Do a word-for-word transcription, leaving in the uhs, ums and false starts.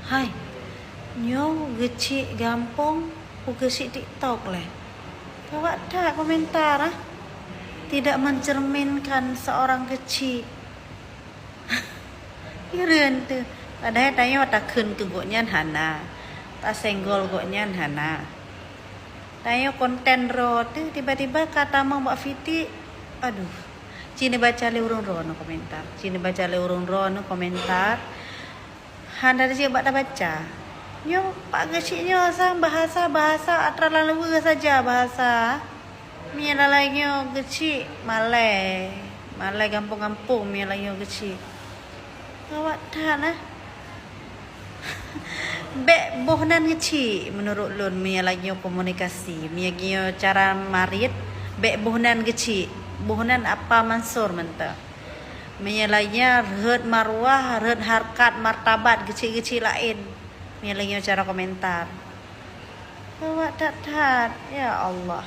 Hai, nyoe geuchik gampông, peue geuchik TikTok lé. Gawat that komentar ah. Tidak mencerminkan seorang geuchik. Hireuen teuh. Padahai tanyoe takheun keu gobnyan hana. Tasenggol gobnyan hana. Tanyoe konten droe teuh, tiba-tiba ka tamong bak Fiti. Aduh. Ci neubaca lé ureuëng droe nyoe komentar. Ci neubaca lé ureuëng droe nyoe komentar. Hana jeuet bak tabaca. Nyoe pak geuchik nyoe sang bahasa-bahasa atra lam luweue saja bahasa. Meunyoe lalai nyoe geuchik malée. Malée gampông-gampông meunyoe lalai nyoe geuchik. Gawat that nah. Bék boh nan geuchik meunurot lôn meunyoe lalai nyoe komunikasi. Meunyoe nyoe cara marit, bék boh nan geuchik. Boh nan apa mansur mantong. Meunyoe lalai nyoe rhot marwah, rhot harkat, martabat geuchik-geuchik laén. Meunyoe lalai nyoe cara komentar. Gawat that-that. Ya Allah.